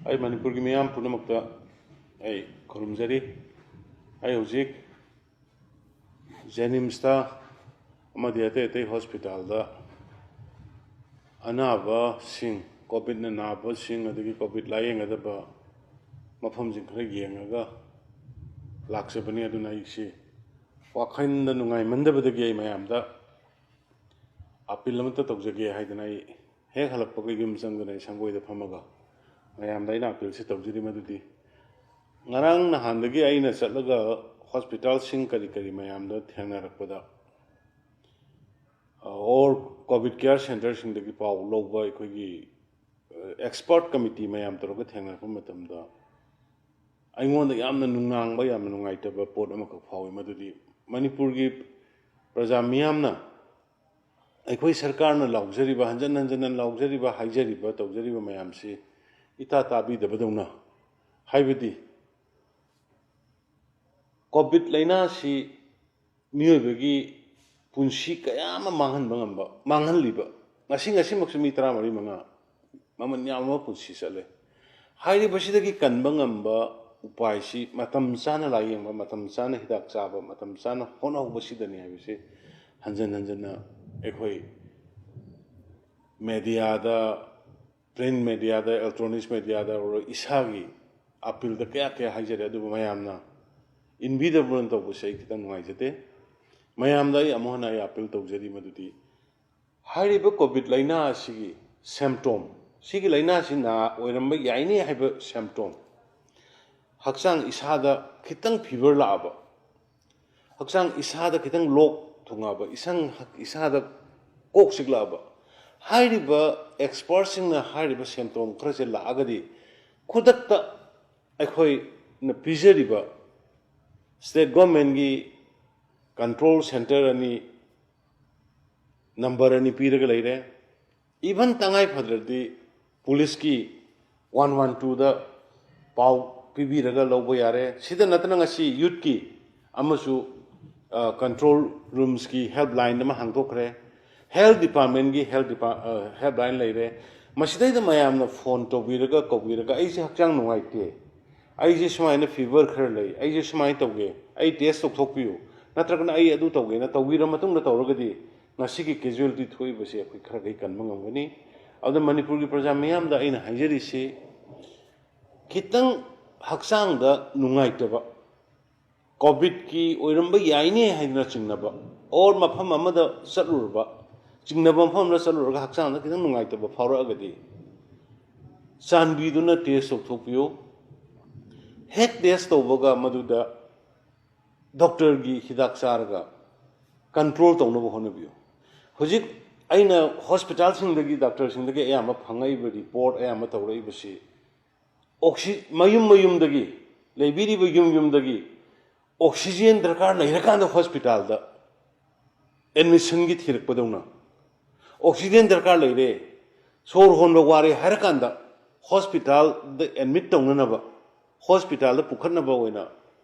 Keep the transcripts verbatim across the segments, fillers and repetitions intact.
ꯑꯩ ꯃꯅꯤꯄꯨꯔꯒꯤ ꯃꯤꯌꯥꯝ ꯄꯨꯝꯅꯃꯛꯇ ꯑꯩ ꯈꯨꯔꯨꯝꯖꯔꯤ꯫ ꯑꯩ ꯍꯧꯖꯤꯛ ꯖꯦꯅꯤꯝꯁꯇ ꯑꯃꯗꯤ ꯑꯇꯩ ꯑꯇꯩ ꯍꯣꯁꯄꯤꯇꯥꯜꯗ ꯑꯅꯥꯕꯁꯤꯡ, ꯀꯣꯚꯤꯗꯅ ꯅꯥꯕꯁꯤꯡ, ꯑꯗꯒꯤ ꯀꯣꯚꯤꯗ ꯂꯥꯌꯦꯡꯒꯗꯕ ꯃꯐꯝꯁꯤꯡ ꯈꯔ ꯌꯦꯡꯉꯒ ꯂꯥꯛꯆꯕꯅꯤ꯫ ꯑꯗꯨꯅ ꯑꯩꯁꯤ ꯋꯥꯈꯜꯗ ꯅꯨꯡꯉꯥꯏꯃꯟꯗꯕꯗꯒꯤ ꯑꯩ ꯃꯌꯥꯝꯗ ꯑꯄꯤꯜ ꯑꯃꯠꯇ ꯇꯧꯖꯒꯦ ꯍꯥꯏꯗꯅ ꯑꯩ ꯍꯦꯛ ꯍꯜꯂꯛꯄꯒ ꯌꯨꯝ ꯆꯪꯗꯅ ꯑꯩ ꯁꯪꯒꯣꯏꯗ ꯐꯝꯃꯒ ꯃꯌꯥꯝꯗ ꯑꯩꯅ ꯑꯄꯤꯜꯁꯤ ꯇꯧꯖꯔꯤ꯫ ꯃꯗꯨꯗꯤ ꯉꯔꯥꯡ ꯅꯍꯥꯟꯗꯒꯤ ꯑꯩꯅ ꯆꯠꯂꯒ ꯍꯣꯁꯄꯤꯇꯥꯜꯁꯤꯡ ꯀꯔꯤ ꯀꯔꯤ ꯃꯌꯥꯝꯗ ꯊꯦꯡꯅꯔꯛꯄꯗ, ꯑ, ꯑꯣꯔ ꯀꯣꯚꯤꯗ ꯀꯤꯌꯔ ꯁꯦꯟꯇꯔꯁꯤꯡꯗꯒꯤ ꯄꯥꯎ ꯂꯧꯕ ꯑꯩꯈꯣꯏꯒꯤ, ꯑ, ꯑꯦꯛꯁꯄꯔꯠ ꯀꯃꯤꯇꯤ ꯃꯌꯥꯝ ꯇꯧꯔꯒ ꯊꯦꯡꯅꯔꯛꯄ ꯃꯇꯝꯗ ꯑꯩꯉꯣꯟꯗ ꯌꯥꯝꯅ ꯅꯨꯡꯅꯥꯡꯕ, ꯌꯥꯝꯅ ꯅꯨꯡꯉꯥꯏꯇꯕ ꯄꯣꯠ ꯑꯃꯈꯛ ꯐꯥꯎꯏ꯫ ꯃꯗꯨꯗꯤ ꯃꯅꯤꯄꯨꯔꯒꯤ ꯄ꯭ꯔꯖꯥ ꯃꯤꯌꯥꯝꯅ ꯑꯩꯈꯣꯏ ꯁꯔꯀꯥꯔꯅ ꯂꯥꯎꯖꯔꯤꯕ, ꯍꯟꯖꯟ ꯍꯟꯖꯟꯅ ꯂꯥꯎꯖꯔꯤꯕ, ꯍꯥꯏꯖꯔꯤꯕ, ꯇꯧꯖꯔꯤꯕ ꯃꯌꯥꯝꯁꯤ ꯏꯇꯥ ꯇꯥꯕꯤꯗꯕꯗꯧꯅ, ꯍꯥꯏꯕꯗꯤ ꯀꯣꯚꯤꯗ ꯂꯥꯏꯅꯥꯁꯤ ꯃꯤꯑꯣꯏꯕꯒꯤ ꯄꯨꯟꯁꯤ ꯀꯌꯥ ꯑꯃ ꯃꯥꯡꯍꯟꯕ ꯉꯝꯕ, ꯃꯥꯡꯍꯜꯂꯤꯕ, ꯉꯁꯤ ꯉꯁꯤꯃꯛꯁꯨ ꯃꯤ ꯇꯔꯥꯃꯔꯤ ꯃꯉꯥ ꯃꯃꯜ ꯌꯥꯝꯕ ꯄꯨꯟꯁꯤ ꯆꯠꯂꯦ꯫ ꯍꯥꯏꯔꯤꯕꯁꯤꯗꯒꯤ ꯀꯟꯕ ꯉꯝꯕ ꯎꯄꯥꯏꯁꯤ ꯃꯇꯝ ꯆꯥꯅ ꯂꯥꯌꯦꯡꯕ, ꯃꯇꯝ ꯆꯥꯅ ꯍꯤꯗꯥꯛ ꯆꯥꯕ, ꯃꯇꯝ ꯆꯥꯅ ꯍꯣꯠꯅꯍꯧꯕꯁꯤꯗꯅꯤ ꯍꯥꯏꯕꯁꯤ ꯍꯟꯖꯟ ꯍꯟꯖꯟꯅ ꯑꯩꯈꯣꯏ ꯃꯦꯗꯤꯌꯥꯗ, ꯄ꯭ꯔꯤꯟ ꯃꯦꯗꯤꯌꯥꯗ, ꯏꯂꯦꯛꯇ꯭ꯔꯣꯅꯤꯛꯁ ꯃꯦꯗꯤꯌꯥꯗ ꯑꯣꯏꯔꯣ, ꯏꯁꯥꯒꯤ ꯑꯄꯤꯜꯗ ꯀꯌꯥ ꯀꯌꯥ ꯍꯥꯏꯖꯔꯦ, ꯑꯗꯨꯕꯨ ꯃꯌꯥꯝꯅ ꯏꯟꯕꯤꯗꯕꯅ ꯇꯧꯕꯁꯦ ꯑꯩ ꯈꯤꯇꯪ ꯅꯨꯡꯉꯥꯏꯖꯗꯦ꯫ ꯃꯌꯥꯝꯗ ꯑꯩ ꯑꯃꯨꯛ ꯍꯟꯅ ꯑꯩ ꯑꯄꯤꯜ ꯇꯧꯖꯔꯤ, ꯃꯗꯨꯗꯤ ꯍꯥꯏꯔꯤꯕ ꯀꯣꯚꯤꯗ ꯂꯥꯏꯅꯥ ꯑꯁꯤꯒꯤ ꯁꯦꯝꯇꯣꯝ, ꯁꯤꯒꯤ ꯂꯥꯏꯅꯥꯁꯤ ꯅꯥ ꯑꯣꯏꯔꯝꯕ ꯌꯥꯏꯅꯦ ꯍꯥꯏꯕ ꯁꯦꯝꯇꯣꯝ, ꯍꯛꯆꯥꯡ ꯏꯁꯥꯗ ꯈꯤꯇꯪ ꯐꯤꯚꯔ ꯂꯥꯛꯑꯕ, ꯍꯛꯆꯥꯡ ꯏꯁꯥꯗ ꯈꯤꯇꯪ ꯂꯣꯛ ꯊꯨꯡꯉꯛꯑꯕ, ꯏꯁꯪ ꯏꯁꯥꯗ ꯀꯣꯛ ꯆꯤꯛꯂꯛꯑꯕ, ꯍꯥꯏꯔꯤꯕ ꯑꯦꯛꯁꯄꯔꯠꯁꯤꯡꯅ ꯍꯥꯏꯔꯤꯕ ꯁꯦꯝꯇꯣꯝ ꯈꯔꯁꯦ ꯂꯥꯛꯑꯒꯗꯤ ꯈꯨꯗꯛꯇ ꯑꯩꯈꯣꯏꯅ ꯄꯤꯖꯔꯤꯕ ꯁ꯭ꯇꯦꯠ ꯒꯣꯔꯃꯦꯟꯒꯤ ꯀꯟꯇ꯭ꯔꯣꯜ ꯁꯦꯟꯇꯔ ꯑꯅꯤ, ꯅꯝꯕꯔ ꯑꯅꯤ ꯄꯤꯔꯒ ꯂꯩꯔꯦ꯫ ꯏꯚꯟ ꯇꯉꯥꯏ ꯐꯗ꯭ꯔꯗꯤ ꯄꯨꯂꯤꯁꯀꯤ ꯋꯥꯟ ꯋꯥꯟ ꯇꯨꯗ ꯄꯥꯎ ꯄꯤꯕꯤꯔꯒ ꯂꯧꯕ ꯌꯥꯔꯦ꯫ ꯁꯤꯗ ꯅꯠꯇꯅ ꯉꯁꯤ ꯌꯨꯠꯀꯤ ꯑꯃꯁꯨ, ꯑ, ꯀꯟꯇ꯭ꯔꯣꯜ ꯔꯨꯝꯁꯀꯤ ꯍꯦꯜꯞꯂꯥꯏꯟ ꯑꯃ ꯍꯥꯡꯗꯣꯛꯈ꯭ꯔꯦ꯫ ꯍꯦꯜꯊ ꯗꯤꯄꯥꯔꯠꯃꯦꯟꯒꯤ ꯍꯦꯜꯊ ꯗꯤꯄꯥ-, ꯑ, ꯍꯦꯜꯞꯂꯥꯏꯟ ꯂꯩꯔꯦ꯫ ꯃꯁꯤꯗꯩꯗ ꯃꯌꯥꯝꯅ ꯐꯣꯟ ꯇꯧꯕꯤꯔꯒ, ꯀꯧꯕꯤꯔꯒ, "ꯑꯩꯁꯦ ꯍꯛꯆꯥꯡ ꯅꯨꯡꯉꯥꯏꯇꯦ, ꯑꯩꯁꯦ ꯁꯨꯃꯥꯏꯅ ꯐꯤꯚꯔ ꯈꯔ ꯂꯩ, ꯑꯩꯁꯦ ꯁꯨꯃꯥꯏꯅ ꯇꯧꯒꯦ, ꯑꯩ ꯇꯦꯁ ꯇꯧꯊꯣꯛꯄꯤꯌꯨ, ꯅꯠꯇ꯭ꯔꯒꯅ ꯑꯩ ꯑꯗꯨ ꯇꯧꯒꯦꯅ" ꯇꯧꯕꯤꯔ ꯃꯇꯨꯡꯗ ꯇꯧꯔꯒꯗꯤ ꯉꯁꯤꯒꯤ ꯀꯦꯖꯨꯋꯦꯂꯤꯇꯤ ꯊꯣꯛꯏꯕꯁꯦ ꯑꯩꯈꯣꯏ ꯈꯔ ꯈꯩ ꯀꯟꯕ ꯉꯝꯒꯅꯤ꯫ ꯑꯗꯨꯅ ꯃꯅꯤꯄꯨꯔꯒꯤ ꯄ꯭ꯔꯖꯥ ꯃꯤꯌꯥꯝꯗ ꯑꯩꯅ ꯍꯥꯏꯖꯔꯤꯁꯤ, ꯈꯤꯇꯪ ꯍꯛꯆꯥꯡꯗ ꯅꯨꯡꯉꯥꯏꯇꯕ, ꯀꯣꯚꯤꯗꯀꯤ ꯑꯣꯏꯔꯝꯕ ꯌꯥꯏꯅꯦ ꯍꯥꯏꯗꯅ ꯆꯤꯡꯅꯕ, ꯑꯣꯔ ꯃꯐꯝ ꯑꯃꯗ ꯆꯠꯂꯨꯔꯕ, ꯆꯤꯡꯅꯕ ꯃꯐꯝ ꯑꯃꯗ ꯆꯠꯂꯨꯔꯒ ꯍꯛꯆꯥꯡꯗ ꯈꯤꯇꯪ ꯅꯨꯡꯉꯥꯏꯇꯕ ꯐꯥꯎꯔꯛꯑꯒꯗꯤ, ꯆꯥꯟꯕꯤꯗꯨꯅ ꯇꯦꯁ ꯇꯧꯊꯣꯛꯄꯤꯌꯨ꯫ ꯍꯦꯛ ꯇꯦꯁ ꯇꯧꯕꯒ ꯃꯗꯨꯗ ꯗꯣꯛꯇꯔꯒꯤ ꯍꯤꯗꯥꯛ ꯆꯥꯔꯒ ꯀꯟꯇ꯭ꯔꯣꯜ ꯇꯧꯅꯕ ꯍꯣꯠꯅꯕꯤꯌꯨ꯫ ꯍꯧꯖꯤꯛ ꯑꯩꯅ ꯍꯣꯁꯄꯤꯇꯥꯜꯁꯤꯡꯗꯒꯤ, ꯗꯥꯛꯇꯔꯁꯤꯡꯗꯒꯤ ꯑꯌꯥꯝꯕ ꯐꯪꯉꯛꯏꯕ ꯔꯤꯄꯣꯔꯠ, ꯑꯌꯥꯝꯕ ꯇꯧꯔꯛꯏꯕꯁꯤ, ꯑꯣꯛꯁꯤ-, ꯃꯌꯨꯝ ꯃꯌꯨꯝꯗꯒꯤ, ꯂꯩꯕꯤꯔꯤꯕ ꯌꯨꯝ ꯌꯨꯝꯗꯒꯤ ꯑꯣꯛꯁꯤꯖꯦꯟ ꯗꯔꯀꯥꯔ ꯂꯩꯔꯀꯥꯟꯗ ꯍꯣꯁꯄꯤꯇꯥꯜꯗ ꯑꯦꯗꯃꯤꯁꯟꯒꯤ ꯊꯤꯔꯛꯄꯗꯧꯅ, ꯑꯣꯛꯁꯤꯖꯦꯟ ꯗꯔꯀꯥꯔ ꯂꯩꯔꯦ, ꯁꯣꯔ ꯍꯣꯟꯕ ꯋꯥꯔꯦ ꯍꯥꯏꯔꯀꯥꯟꯗ ꯍꯣꯁꯄꯤꯇꯥꯜꯗ ꯑꯦꯗꯃꯤꯠ ꯇꯧꯅꯅꯕ, ꯍꯣꯁꯄꯤꯇꯥꯜꯗ ꯄꯨꯈꯠꯅꯕ ꯑꯣꯏꯅ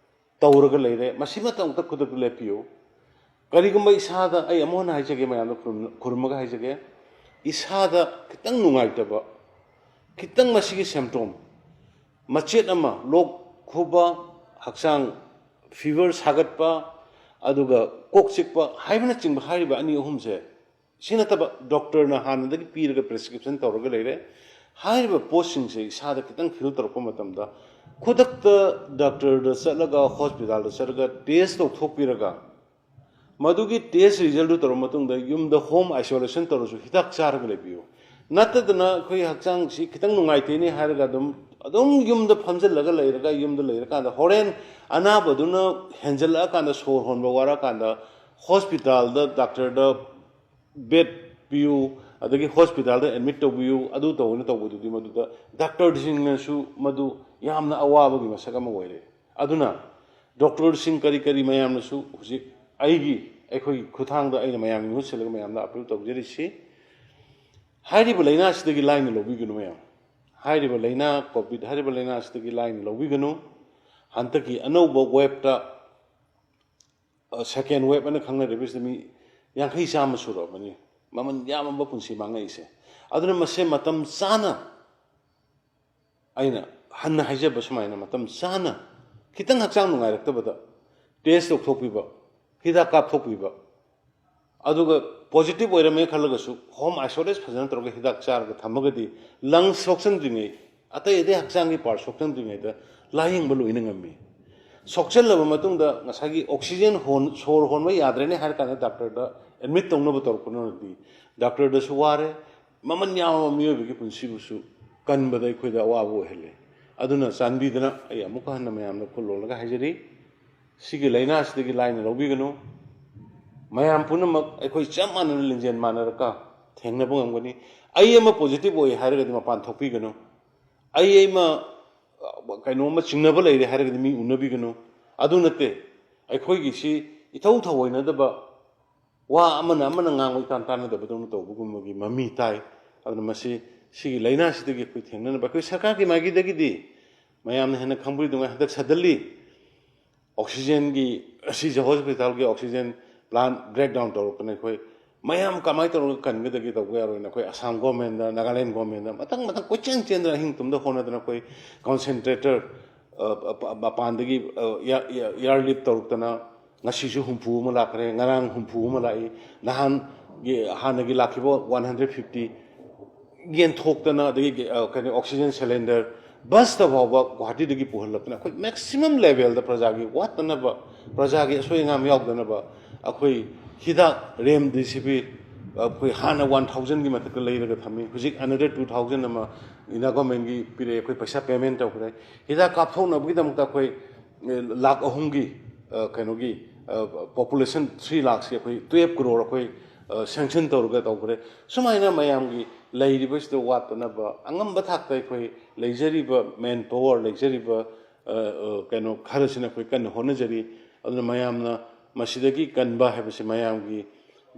ꯇꯧꯔꯒ ꯂꯩꯔꯦ꯫ ꯃꯁꯤꯃꯇ ꯑꯃꯨꯛꯇ ꯈꯨꯗꯛꯇ ꯂꯦꯞꯄꯤꯌꯨ꯫ ꯀꯔꯤꯒꯨꯝꯕ ꯏꯁꯥꯗ, ꯑꯩ ꯑꯃꯨꯛ ꯍꯟꯅ ꯍꯥꯏꯖꯒꯦ, ꯃꯌꯥꯝꯗ ꯈꯨꯔꯨꯝ-, ꯈꯨꯔꯨꯝꯃꯒ ꯍꯥꯏꯖꯒꯦ, ꯏꯁꯥꯗ ꯈꯤꯇꯪ ꯅꯨꯡꯉꯥꯏꯇꯕ, ꯈꯤꯇꯪ ꯃꯁꯤꯒꯤ ꯁꯦꯝꯇꯣꯝ, ꯃꯆꯦꯠ ꯑꯃ, ꯂꯣꯛ ꯈꯨꯕ, ꯍꯛꯆꯥꯡ ꯐꯤꯚꯔ ꯁꯥꯒꯠꯄ, ꯑꯗꯨꯒ ꯀꯣꯛ ꯆꯤꯛꯄ ꯍꯥꯏꯕꯅꯆꯤꯡꯕ ꯍꯥꯏꯔꯤꯕ ꯑꯅꯤ ꯑꯍꯨꯝꯁꯦ, ꯁꯤ ꯅꯠꯇꯕ ꯗꯣꯛꯇꯔꯅ ꯍꯥꯟꯅꯗꯒꯤ ꯄꯤꯔꯒ ꯄ꯭ꯔꯦꯁꯀ꯭ꯔꯤꯞꯁꯟ ꯇꯧꯔꯒ ꯂꯩꯔꯦ꯫ ꯍꯥꯏꯔꯤꯕ ꯄꯣꯠꯁꯤꯡꯁꯦ ꯏꯁꯥꯗ ꯈꯤꯇꯪ ꯐꯤꯜ ꯇꯧꯔꯛꯄ ꯃꯇꯝꯗ, ꯈꯨꯗꯛꯇ ꯗꯣꯛꯇꯔꯗ ꯆꯠꯂꯒ, ꯍꯣꯁꯄꯤꯇꯥꯜꯗ ꯆꯠꯂꯒ ꯇꯦꯁ ꯇꯧꯊꯣꯛꯄꯤꯔꯒ, ꯃꯗꯨꯒꯤ ꯇꯦꯁ ꯔꯤꯖꯜꯗꯨ ꯇꯧꯔꯕ ꯃꯇꯨꯡꯗ ꯌꯨꯝꯗ ꯍꯣꯝ ꯑꯥꯏꯁꯣꯂꯦꯁꯟ ꯇꯧꯔꯁꯨ ꯍꯤꯗꯥꯛ ꯆꯥꯔꯒ ꯂꯩꯕꯤꯌꯨ꯫ ꯅꯠꯇꯗꯅ ꯑꯩꯈꯣꯏ ꯍꯛꯆꯥꯡꯁꯤ ꯈꯤꯇꯪ ꯅꯨꯡꯉꯥꯏꯇꯦꯅꯦ ꯍꯥꯏꯔꯒ ꯑꯗꯨꯝ, ꯑꯗꯨꯝ ꯌꯨꯝꯗ ꯐꯝꯖꯤꯜꯂꯒ ꯂꯩꯔꯒ, ꯌꯨꯝꯗ ꯂꯩꯔꯀꯥꯟꯗ ꯍꯣꯔꯦꯟ ꯑꯅꯥꯕꯗꯨꯅ ꯍꯦꯟꯖꯜꯂꯛꯑꯀꯥꯟꯗ, ꯁꯣꯔ ꯍꯣꯟꯕ ꯋꯥꯔꯛꯑꯀꯥꯟꯗ ꯍꯣꯁꯄꯤꯇꯥꯜꯗ ꯗꯥꯛꯇꯔꯗ ꯕꯦꯗ ꯄꯤꯌꯨ, ꯑꯗꯒꯤ ꯍꯣꯁꯄꯤꯇꯥꯜꯗ ꯑꯦꯗꯃꯤꯠ ꯇꯧꯕꯤꯌꯨ, ꯑꯗꯨ ꯇꯧꯕꯅ ꯇꯧꯕꯗꯨꯗꯤ ꯃꯗꯨꯗ ꯗꯥꯛꯇꯔꯁꯤꯡꯅꯁꯨ ꯃꯗꯨ ꯌꯥꯝꯅ ꯑꯋꯥꯕꯒꯤ ꯃꯁꯛ ꯑꯃ ꯑꯣꯏꯔꯦ꯫ ꯑꯗꯨꯅ ꯗꯣꯛꯇꯔꯁꯤꯡ ꯀꯔꯤ ꯀꯔꯤ ꯃꯌꯥꯝꯅꯁꯨ ꯍꯧꯖꯤꯛ ꯑꯩꯒꯤ, ꯑꯩꯈꯣꯏꯒꯤ ꯈꯨꯠꯊꯥꯡꯗ ꯑꯩꯅ ꯃꯌꯥꯝꯒꯤ ꯃꯍꯨꯠ ꯁꯤꯜꯂꯒ ꯃꯌꯥꯝꯗ ꯑꯄꯤꯜ ꯇꯧꯖꯔꯤꯁꯤ, ꯍꯥꯏꯔꯤꯕ ꯂꯥꯏꯅꯥ ꯑꯁꯤꯗꯒꯤ ꯂꯥꯏꯅ ꯂꯧꯕꯤꯒꯅꯨ ꯃꯌꯥꯝ꯫ ꯍꯥꯏꯔꯤꯕ ꯂꯥꯏꯅꯥ, ꯀꯣꯚꯤꯗ ꯍꯥꯏꯔꯤꯕ ꯂꯥꯏꯅꯥ ꯑꯁꯤꯗꯒꯤ ꯂꯥꯏꯅ ꯂꯧꯕꯤꯒꯅꯨ꯫ ꯍꯟꯗꯛꯀꯤ ꯑꯅꯧꯕ ꯋꯦꯕꯇ, ꯑ, ꯁꯦꯀꯦꯟ ꯋꯦꯕ ꯍꯥꯏꯅ ꯈꯪꯅꯔꯤꯕꯁꯤꯗ ꯃꯤ ꯌꯥꯡꯈꯩ ꯆꯥꯝꯃ ꯁꯨꯔꯛꯑꯕꯅꯤ ꯃꯃꯜ ꯌꯥꯝꯃꯕ ꯄꯨꯟꯁꯤ ꯃꯥꯡꯉꯛꯏꯁꯦ꯫ ꯑꯗꯨꯅ ꯃꯁꯦ ꯃꯇꯝ ꯆꯥꯅ, ꯑꯩꯅ ꯍꯟꯅ ꯍꯥꯏꯖꯕ ꯁꯨꯃꯥꯏꯅ, ꯃꯇꯝ ꯆꯥꯅ ꯈꯤꯇꯪ ꯍꯛꯆꯥꯡ ꯅꯨꯡꯉꯥꯏꯔꯛꯇꯕꯗ ꯇꯦꯁ ꯇꯧꯊꯣꯛꯄꯤꯕ, ꯍꯤꯗꯥꯛ ꯀꯥꯞꯊꯣꯛꯄꯤꯕ, ꯑꯗꯨꯒ ꯄꯣꯖꯤꯇꯤꯚ ꯑꯣꯏꯔꯝꯃꯦ ꯈꯜꯂꯒꯁꯨ ꯍꯣꯝ ꯑꯥꯏꯁꯣꯂꯦꯠ ꯐꯖꯅ ꯇꯧꯔꯒ ꯍꯤꯗꯥꯛ ꯆꯥꯔꯒ ꯊꯝꯃꯒꯗꯤ ꯂꯪꯁ ꯁꯣꯛꯆꯟꯗ꯭ꯔꯤꯉꯩ, ꯑꯇꯩ ꯑꯇꯩ ꯍꯛꯆꯥꯡꯒꯤ ꯄꯥꯔꯠ ꯁꯣꯛꯆꯟꯗ꯭ꯔꯤꯉꯩꯗ ꯂꯥꯌꯦꯡꯕ ꯂꯣꯏꯅ ꯉꯝꯃꯤ꯫ ꯁꯣꯛꯆꯜꯂꯕ ꯃꯇꯨꯡꯗ ꯉꯁꯥꯏꯒꯤ ꯑꯣꯛꯁꯤꯖꯦꯟ ꯍꯣꯟ-, ꯁꯣꯔ ꯍꯣꯟꯕ ꯌꯥꯗ꯭ꯔꯦꯅꯦ ꯍꯥꯏꯔ ꯀꯥꯟꯗ ꯗꯥꯛꯇꯔꯗ ꯑꯦꯗꯃꯤꯠ ꯇꯧꯅꯕ ꯇꯧꯔꯛꯄꯅꯗꯤ ꯗꯥꯛꯇꯔꯗꯁꯨ ꯋꯥꯔꯦ, ꯃꯃꯜ ꯌꯥꯝꯂꯕ ꯃꯤꯑꯣꯏꯕꯒꯤ ꯄꯨꯟꯁꯤꯕꯨꯁꯨ ꯀꯟꯕꯗ ꯑꯩꯈꯣꯏꯗ ꯑꯋꯥꯕ ꯑꯣꯏꯍꯜꯂꯦ꯫ ꯑꯗꯨꯅ ꯆꯥꯟꯕꯤꯗꯨꯅ ꯑꯩ ꯑꯃꯨꯛꯀ ꯍꯟꯅ ꯃꯌꯥꯝꯗ ꯈꯨꯜ ꯂꯣꯜꯂꯒ ꯍꯥꯏꯖꯔꯤ, ꯁꯤꯒꯤ ꯂꯥꯏꯅꯥꯁꯤꯗꯒꯤ ꯂꯥꯏꯅ ꯂꯧꯕꯤꯒꯅꯨ꯫ ꯃꯌꯥꯝ ꯄꯨꯝꯅꯃꯛ ꯑꯩꯈꯣꯏ ꯆꯞ ꯃꯥꯟꯅꯅ ꯂꯤꯡꯖꯦꯜ ꯃꯥꯟꯅꯔꯒ ꯊꯦꯡꯅꯕ ꯉꯝꯒꯅꯤ꯫ ꯑꯩ ꯑꯃ ꯄꯣꯖꯤꯇꯤꯚ ꯑꯣꯏ ꯍꯥꯏꯔꯒꯗꯤ ꯃꯄꯥꯟ ꯊꯣꯛꯄꯤꯒꯅꯨ꯫ ꯑꯩ ꯑꯃ, ꯑ, ꯀꯩꯅꯣꯝꯃ ꯆꯤꯡꯅꯕ ꯂꯩꯔꯦ ꯍꯥꯏꯔꯒꯗꯤ ꯃꯤ ꯎꯅꯕꯤꯒꯅꯨ꯫ ꯑꯗꯨ ꯅꯠꯇꯦ, ꯑꯩꯈꯣꯏꯒꯤꯁꯤ ꯏꯊꯧ ꯊꯧꯑꯣꯏꯅꯗꯕ, ꯋꯥ ꯑꯃꯅ ꯑꯃꯅ ꯉꯥꯡꯕ ꯏꯇꯥꯟ ꯇꯥꯟꯅꯗꯕꯗꯧꯅ ꯇꯧꯕꯒꯨꯝꯕꯒꯤ ꯃꯃꯤ ꯇꯥꯏ꯫ ꯑꯗꯨꯅ ꯃꯁꯤ, ꯁꯤꯒꯤ ꯂꯥꯏꯅꯥꯁꯤꯗꯒꯤ ꯑꯩꯈꯣꯏ ꯊꯦꯡꯅꯅꯕ ꯑꯩꯈꯣꯏ ꯁꯔꯀꯥꯔꯒꯤ ꯃꯥꯏꯀꯩꯗꯒꯤꯗꯤ ꯃꯌꯥꯝꯅ ꯍꯦꯟꯅ ꯈꯪꯕꯤꯗꯨꯉꯥꯏ ꯍꯟꯗꯛ ꯁꯗꯟꯂꯤ ꯑꯣꯛꯁꯤꯖꯦꯟꯒꯤ, ꯑꯁꯤꯁꯦ ꯍꯣꯁꯄꯤꯇꯥꯜꯒꯤ ꯑꯣꯛꯁꯤꯖꯦꯟ ꯄ꯭ꯂꯥꯟ ꯕ꯭ꯔꯦꯛ ꯗꯥꯎꯟ ꯇꯧꯔꯛꯇꯅ ꯑꯩꯈꯣꯏ ꯃꯌꯥꯝ ꯀꯃꯥꯏꯅ ꯇꯧꯔꯒ ꯀꯟꯒꯗꯒꯦ ꯇꯧꯕ ꯌꯥꯔꯣꯏꯅ ꯑꯩꯈꯣꯏ ꯑꯁꯥꯝ ꯒꯣꯔꯃꯦꯟꯗ, ꯅꯥꯒꯥꯂꯦꯟ ꯒꯣꯔꯃꯦꯟꯗ ꯃꯊꯪ ꯃꯊꯪ ꯀꯣꯏꯆꯦꯟ ꯆꯦꯟꯗꯅ ꯑꯍꯤꯡ ꯇꯨꯝꯗ ꯍꯣꯠꯅꯗꯅ ꯑꯩꯈꯣꯏ ꯀꯣꯟꯁꯦꯟꯇ꯭ꯔꯦꯇꯔ, ꯑ, ꯑ, ꯃꯄꯥꯟꯗꯒꯤ, ꯑ, ꯏꯌꯥꯔ ꯂꯤꯐ ꯇꯧꯔꯛꯇꯅ ꯉꯁꯤꯁꯨ ꯍꯨꯝꯐꯨ ꯑꯃ ꯂꯥꯛꯈ꯭ꯔꯦ, ꯉꯔꯥꯡ ꯍꯨꯝꯐꯨ ꯑꯃ ꯂꯥꯛꯏ, ꯅꯍꯥꯟꯒꯤ, ꯍꯥꯟꯅꯒꯤ ꯂꯥꯛꯈꯤꯕ ꯋꯥꯟ ꯍꯟꯗ꯭ꯔꯦꯠ ꯐꯤꯐꯇꯤ ꯌꯦꯟꯊꯣꯛꯇꯅ, ꯑꯗꯒꯤ, ꯑ, ꯀꯩꯅꯣ, ꯑꯣꯛꯁꯤꯖꯦꯟ ꯁꯤꯂꯤꯟꯗꯔ ꯕꯁꯇ ꯐꯥꯎꯕ ꯒꯨꯍꯥꯇꯤꯗꯒꯤ ꯄꯨꯍꯜꯂꯛꯇꯅ ꯑꯩꯈꯣꯏ ꯃꯦꯛꯁꯤꯃꯝ ꯂꯦꯚꯦꯜꯗ ꯄ꯭ꯔꯖꯥꯒꯤ ꯋꯥꯠꯇꯅꯕ, ꯄ꯭ꯔꯖꯥꯒꯤ ꯑꯁꯣꯏ ꯑꯉꯥꯝ ꯌꯥꯎꯗꯅꯕ ꯑꯩꯈꯣꯏ ꯍꯤꯗꯥꯛ ꯔꯦꯝꯗꯤꯁꯤꯚꯤꯔ ꯑꯩꯈꯣꯏ ꯍꯥꯟꯅ ꯋꯥꯟ ꯊꯥꯎꯖꯟꯒꯤ ꯃꯊꯛꯇ ꯂꯩꯔꯒ ꯊꯝꯃꯤ, ꯍꯧꯖꯤꯛ ꯑꯅꯗꯔ ꯇꯨ ꯊꯥꯎꯖꯟ ꯑꯃ ꯏꯟꯗꯤꯌꯥ ꯒꯣꯔꯃꯦꯟꯒꯤ ꯄꯤꯔꯛꯑꯦ, ꯑꯩꯈꯣꯏ ꯄꯩꯁꯥ ꯄꯦꯃꯦꯟ ꯇꯧꯈ꯭ꯔꯦ꯫ ꯍꯤꯗꯥꯛ ꯀꯥꯞꯊꯣꯛꯅꯕꯒꯤꯗꯃꯛꯇ ꯑꯩꯈꯣꯏ, ꯑꯦ, ꯂꯥꯈ ꯑꯍꯨꯝꯒꯤ, ꯑ, ꯀꯩꯅꯣꯒꯤ, ꯑ, ꯄꯣꯄꯨꯂꯦꯁꯟ ꯊ꯭ꯔꯤ ꯂꯥꯈꯁꯤ ꯑꯩꯈꯣꯏ ꯇꯨꯌꯦꯜꯞ ꯀ꯭ꯔꯣꯔ ꯑꯩꯈꯣꯏ, ꯑ, ꯁꯦꯡꯁꯟ ꯇꯧꯔꯒ ꯇꯧꯈ꯭ꯔꯦ꯫ ꯁꯨꯃꯥꯏꯅ ꯃꯌꯥꯝꯒꯤ ꯂꯩꯔꯤꯕꯁꯤꯗ ꯋꯥꯠꯇꯅꯕ ꯑꯉꯝꯕ ꯊꯥꯛꯇ ꯑꯩꯈꯣꯏ ꯂꯩꯖꯔꯤꯕ ꯃꯦꯟ ꯄꯥꯋꯔ, ꯂꯩꯖꯔꯤꯕ, ꯑ, ꯑ, ꯀꯩꯅꯣ ꯈꯔꯁꯤꯅ ꯑꯩꯈꯣꯏ ꯀꯟꯅ ꯍꯣꯠꯅꯖꯔꯤ꯫ ꯑꯗꯨꯅ ꯃꯌꯥꯝꯅ ꯃꯁꯤꯗꯒꯤ ꯀꯟꯕ ꯍꯥꯏꯕꯁꯤ ꯃꯌꯥꯝꯒꯤ,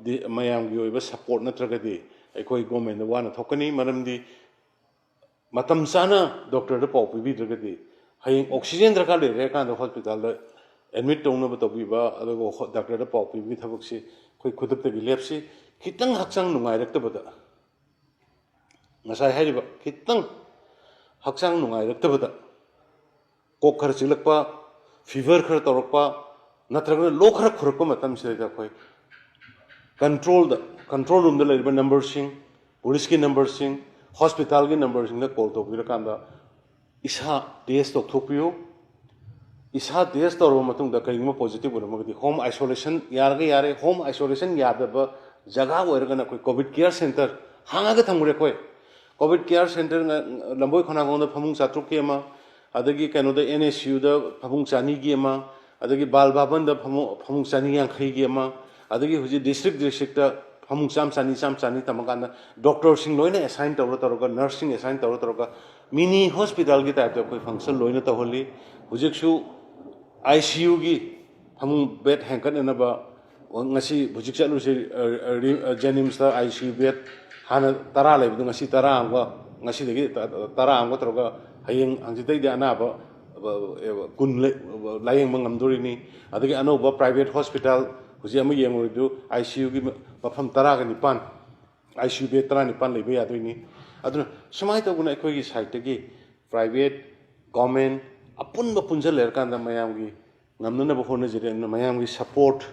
ꯗꯤ-, ꯃꯌꯥꯝꯒꯤ ꯑꯣꯏꯕ ꯁꯄꯣꯔꯠ ꯅꯠꯇ꯭ꯔꯒꯗꯤ ꯑꯩꯈꯣꯏ ꯒꯣꯔꯃꯦꯟꯗ ꯋꯥꯅ ꯊꯣꯛꯀꯅꯤ꯫ ꯃꯔꯝꯗꯤ ꯃꯇꯝ ꯆꯥꯅ ꯗꯣꯛꯇꯔꯗ ꯄꯥꯎ ꯄꯤꯕꯤꯗ꯭ꯔꯒꯗꯤ ꯍꯌꯦꯡ ꯑꯣꯛꯁꯤꯖꯦꯟ ꯗꯔꯀꯥꯔ ꯂꯩꯔꯦ ꯍꯥꯏꯔ ꯀꯥꯟꯗ ꯍꯣꯁꯄꯤꯇꯥꯜꯗ ꯑꯦꯗꯃꯤꯠ ꯇꯧꯅꯕ ꯇꯧꯕꯤꯕ, ꯑꯗꯨꯒ ꯍꯣ-, ꯗꯥꯛꯇꯔꯗ ꯄꯥꯎ ꯄꯤꯕꯒꯤ ꯊꯕꯛꯁꯤ ꯑꯩꯈꯣꯏ ꯈꯨꯗꯛꯇꯒꯤ ꯂꯦꯞꯁꯤ꯫ ꯈꯤꯇꯪ ꯍꯛꯆꯥꯡ ꯅꯨꯡꯉꯥꯏꯔꯛꯇꯕꯗ ꯉꯁꯥꯏ ꯍꯥꯏꯔꯤꯕ ꯈꯤꯇꯪ ꯍꯛꯆꯥꯡ ꯅꯨꯡꯉꯥꯏꯔꯛꯇꯕꯗ, ꯀꯣꯛ ꯈꯔ ꯆꯤꯛꯂꯛꯄ, ꯐꯤꯚꯔ ꯈꯔ ꯇꯧꯔꯛꯄ, ꯅꯠꯇ꯭ꯔꯒꯅ ꯂꯣꯛ ꯈꯔ ꯈꯨꯔꯛꯄ ꯃꯇꯝꯁꯤꯗꯩꯗ ꯑꯩꯈꯣꯏ ꯀꯟꯇ꯭ꯔꯣꯜꯗ, ꯀꯟꯇ꯭ꯔꯣꯜ ꯔꯨꯝꯗ ꯂꯩꯔꯤꯕ ꯅꯝꯕꯔꯁꯤꯡ, ꯄꯨꯂꯤꯁꯀꯤ ꯅꯝꯕꯔꯁꯤꯡ, ꯍꯣꯁꯄꯤꯇꯥꯜꯒꯤ ꯅꯝꯕꯔꯁꯤꯡꯗ ꯀꯣꯜ ꯇꯧꯕꯤꯔꯀꯥꯟꯗ ꯏꯁꯥ ꯇꯦꯁ ꯇꯧꯊꯣꯛꯄꯤꯌꯨ꯫ ꯏꯁꯥ ꯇꯦꯁ ꯇꯧꯔꯕ ꯃꯇꯨꯡꯗ ꯀꯔꯤꯒꯨꯝꯕ ꯄꯣꯖꯤꯇꯤꯚ ꯑꯣꯏꯔꯝꯃꯒꯗꯤ ꯍꯣꯝ ꯑꯥꯏꯁꯣꯂꯦꯁꯟ, ꯌꯥꯔꯒ ꯌꯥꯔꯦ, ꯍꯣꯝ ꯑꯥꯏꯁꯣꯂꯦꯁꯟ ꯌꯥꯗꯕ ꯖꯒꯥ ꯑꯣꯏꯔꯒꯅ ꯑꯩꯈꯣꯏ ꯀꯣꯚꯤꯗ ꯀꯤꯌꯔ ꯁꯦꯟꯇꯔ ꯍꯥꯡꯉꯒ ꯊꯝꯈ꯭ꯔꯦ ꯑꯩꯈꯣꯏ꯫ ꯀꯣꯚꯤꯗ ꯀꯤꯌꯔ ꯁꯦꯟꯇꯔ ꯂꯝꯕꯣꯏ ꯈꯣꯡꯅꯥꯡꯈꯣꯡꯗ ꯐꯃꯨꯡ ꯆꯥꯇ꯭ꯔꯨꯛꯀꯤ ꯑꯃ, ꯑꯗꯒꯤ ꯀꯩꯅꯣꯗ ꯑꯦꯟ ꯑꯦꯁ ꯌꯨꯗ ꯐꯃꯨꯡ ꯆꯅꯤꯒꯤ ꯑꯃ, ꯑꯗꯒꯤ ꯕꯥꯜ ꯚꯕꯟꯗ ꯐꯃꯨꯡ, ꯐꯃꯨꯡ ꯆꯅꯤ ꯌꯥꯡꯈꯩꯒꯤ ꯑꯃ, ꯑꯗꯒꯤ ꯍꯧꯖꯤꯛ ꯗꯤꯁꯇ꯭ꯔꯤꯛ ꯗꯤꯁꯇ꯭ꯔꯤꯛꯇ ꯐꯃꯨꯡ ꯆꯥꯝ ꯆꯅꯤ, ꯆꯥꯝ ꯆꯅꯤ ꯊꯝꯃꯀꯥꯟꯗ ꯗꯣꯛꯇꯔꯁꯤꯡ ꯂꯣꯏꯅ ꯑꯦꯁꯥꯏꯟ ꯇꯧꯔ ꯇꯧꯔꯒ, ꯅꯔꯁꯁꯤꯡ ꯑꯦꯁꯥꯏꯟ ꯇꯧꯔ ꯇꯧꯔꯒ ꯃꯤꯅꯤ ꯍꯣꯁꯄꯤꯇꯥꯜꯒꯤ ꯇꯥꯏꯞꯇ ꯑꯩꯈꯣꯏ ꯐꯪꯁꯟ ꯂꯣꯏꯅ ꯇꯧꯍꯜꯂꯤ꯫ ꯍꯧꯖꯤꯛꯁꯨ ꯑꯥꯏ ꯁꯤ ꯌꯨꯒꯤ ꯐꯃꯨꯡ ꯕꯦꯗ ꯍꯦꯟꯒꯠꯅꯅꯕ ꯉꯁꯤ ꯍꯧꯖꯤꯛ ꯆꯠꯂꯨꯁꯤ, ꯑ, ꯑ, ꯔꯤ-, ꯑ, ꯖꯦꯅꯤꯝꯁꯇ ꯑꯥꯏ ꯁꯤ ꯌꯨ ꯕꯦꯗ ꯍꯥꯟꯅ ꯇꯔꯥ ꯂꯩꯕꯗꯣ ꯉꯁꯤ ꯇꯔꯥ ꯑꯃꯒ, ꯉꯁꯤꯗꯒꯤ ꯇ-, ꯇꯔꯥ ꯑꯃꯒ ꯇꯧꯔꯒ ꯍꯌꯦꯡ ꯍꯪꯆꯤꯠꯇꯩꯗꯤ ꯑꯅꯥꯕ, ꯑ, ꯑ, ꯀꯨꯟ ꯂꯩ-, ꯂꯥꯌꯦꯡꯕ ꯉꯝꯗꯣꯔꯤꯅꯤ꯫ ꯑꯗꯒꯤ ꯑꯅꯧꯕ ꯄ꯭ꯔꯥꯏꯚꯦꯠ ꯍꯣꯁꯄꯤꯇꯥꯜ ꯍꯧꯖꯤꯛ ꯑꯃ ꯌꯦꯡꯉꯨꯔꯤꯗꯨ ꯑꯥꯏ ꯁꯤ ꯌꯨꯒꯤ ꯃꯐꯝ ꯇꯔꯥꯒ ꯅꯤꯄꯥꯟ, ꯑꯥꯏ ꯁꯤ ꯌꯨ ꯕꯦꯗ ꯇꯔꯥꯅꯤꯄꯥꯟ ꯂꯩꯕ ꯌꯥꯗꯣꯏꯅꯤ꯫ ꯑꯗꯨꯅ ꯁꯨꯃꯥꯏꯅ ꯇꯧꯗꯅ ꯑꯩꯈꯣꯏꯒꯤ ꯁꯥꯏꯠꯇꯒꯤ ꯄ꯭ꯔꯥꯏꯚꯦꯠ, ꯒꯣꯔꯃꯦꯟ ꯑꯄꯨꯟꯕ ꯄꯨꯟꯁꯤꯜ ꯂꯩꯔꯀꯥꯟꯗ ꯃꯌꯥꯝꯒꯤ ꯉꯝꯅꯅꯕ ꯍꯣꯠꯅꯖꯔꯤ꯫ ꯑꯗꯨꯅ ꯃꯌꯥꯝꯒꯤ ꯁꯄꯣꯔꯠ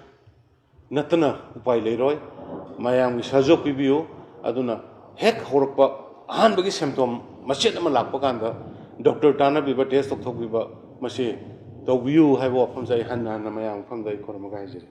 ꯅꯠꯇꯅ ꯎꯄꯥꯏ ꯂꯩꯔꯣꯏ꯫ ꯃꯌꯥꯝꯒꯤ ꯁꯍꯖꯣꯒ ꯄꯤꯕꯤꯌꯨ꯫ ꯑꯗꯨꯅ ꯍꯦꯛ ꯍꯧꯔꯛꯄ ꯑꯍꯥꯟꯕꯒꯤ ꯁꯦꯝꯇꯣꯝ ꯃꯆꯦꯠ ꯑꯃ ꯂꯥꯛꯄ ꯀꯥꯟꯗ ꯗꯣꯛꯇꯔ ꯇꯥꯟꯅꯕꯤꯕ, ꯇꯦꯁ ꯇꯧꯊꯣꯛꯄꯤꯕ, ꯃꯁꯤ ꯇꯧꯕꯤꯌꯨ ꯍꯥꯏꯕ ꯋꯥꯐꯝꯁꯦ ꯑꯩ ꯍꯟꯅ ꯍꯟꯅ ꯃꯌꯥꯝ ꯃꯐꯝꯗ ꯑꯩ ꯈꯨꯔꯨꯝꯃꯒ ꯍꯥꯏꯖꯔꯤ꯫